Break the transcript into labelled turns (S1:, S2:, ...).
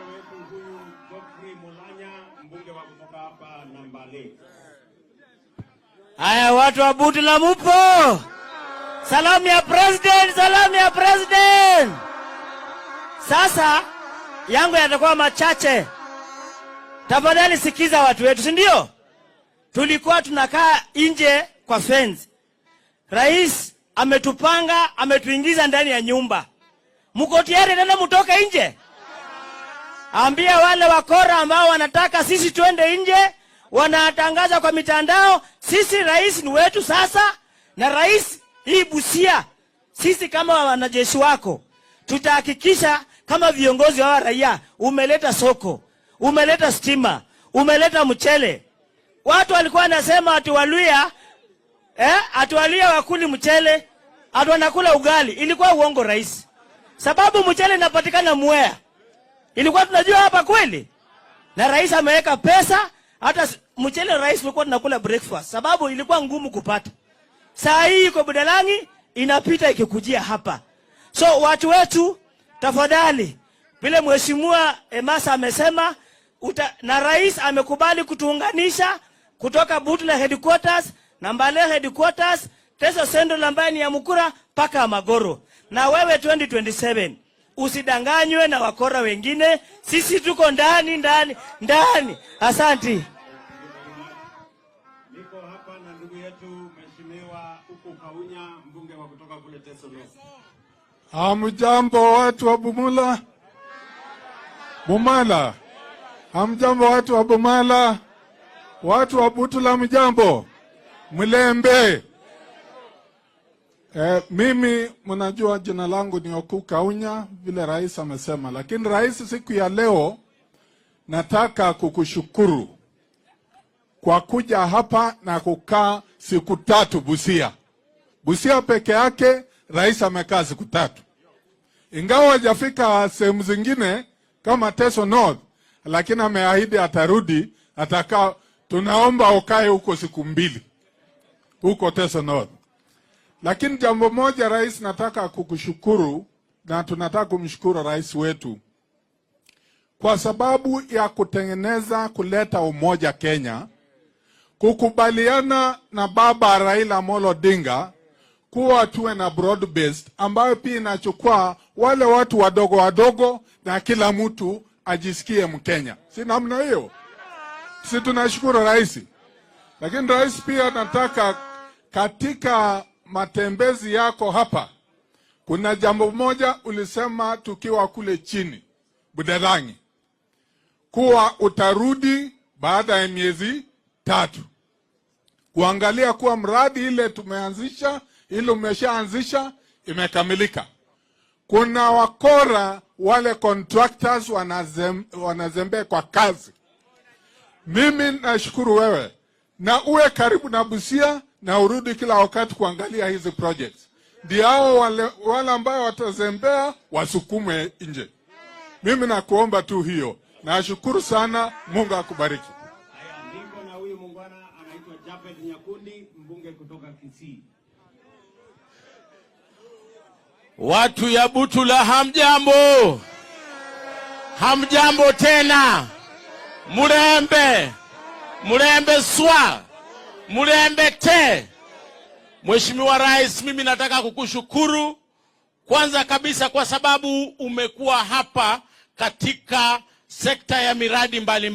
S1: mbunge wetu huyu Geoffrey Mulanya, mbunge wa kutoka hapa Nambale.
S2: Haya, watu wa Butula mupo? Salamu ya president, salamu ya president. Sasa yangu yatakuwa machache. Tafadhali sikiza watu wetu, si ndio? Tulikuwa tunakaa nje kwa fence. Rais ametupanga, ametuingiza ndani ya nyumba. Mko tayari tena mtoke nje? Ambia wale wakora ambao wanataka sisi twende nje, wanatangaza kwa mitandao, sisi rais ni wetu sasa, na rais hii Busia, sisi kama wanajeshi wako tutahakikisha kama viongozi wa raia, umeleta soko, umeleta stima, umeleta mchele. Watu walikuwa wanasema ati Waluya ati Waluya wakuli mchele, ati wanakula ugali. Ilikuwa uongo rais, sababu mchele inapatikana Mwea. Ilikuwa tunajua hapa kweli? Na rais ameweka pesa, hata mchele rais tulikuwa tunakula breakfast, sababu ilikuwa ngumu kupata. Saa hii iko Budalangi inapita ikikujia hapa. So watu wetu, tafadhali, vile mheshimiwa Emasa amesema na rais amekubali kutuunganisha kutoka Butula headquarters na Mbale headquarters, Teso Central ambaye ni ya Mukura mpaka Amagoro. Na wewe 2027 usidanganywe na wakora wengine, sisi tuko ndani ndani ndani. Asanti.
S1: Niko hapa na ndugu yetu Mheshimiwa Uku Kaunya, mbunge wa kutoka kule Teso North.
S3: Hamjambo watu wa Bumula, Bumala. Hamjambo watu wa Bumala, watu wa Butula, mjambo Mlembe. Mimi mnajua jina langu ni Oku Kaunya vile rais amesema, lakini rais, siku ya leo nataka kukushukuru kwa kuja hapa na kukaa siku 3 Busia. Busia peke yake rais amekaa siku 3, ingawa hajafika sehemu zingine kama Teso North, lakini ameahidi atarudi, atakaa. Tunaomba ukae huko siku 2 huko Teso North. Lakini jambo moja rais, nataka kukushukuru na tunataka kumshukuru rais wetu kwa sababu ya kutengeneza kuleta umoja Kenya, kukubaliana na baba Raila Amolo Odinga kuwa tuwe na broad based ambayo pia inachukua wale watu wadogo wadogo na kila mtu ajisikie Mkenya. Si namna hiyo? Si tunashukuru rais. Lakini rais, pia nataka katika matembezi yako hapa, kuna jambo moja ulisema tukiwa kule chini Budalangi, kuwa utarudi baada ya miezi 3 kuangalia kuwa mradi ile tumeanzisha, ile umeshaanzisha imekamilika. Kuna wakora wale contractors wanazembea kwa kazi. Mimi nashukuru wewe na uwe karibu na Busia na urudi kila wakati kuangalia hizi projects, ndio hao wale ambao watazembea wasukumwe nje. Mimi nakuomba tu hiyo. Nashukuru sana, Mungu akubariki.
S1: Haya, niko na huyu muungwana anaitwa Japhet Nyakundi, mbunge kutoka Kisii.
S4: Watu ya Butula hamjambo, hamjambo tena. Mulembe, mulembe swa, mulembe te. Mheshimiwa Rais, mimi nataka kukushukuru kwanza kabisa kwa sababu umekuwa hapa katika sekta ya miradi mbalimbali.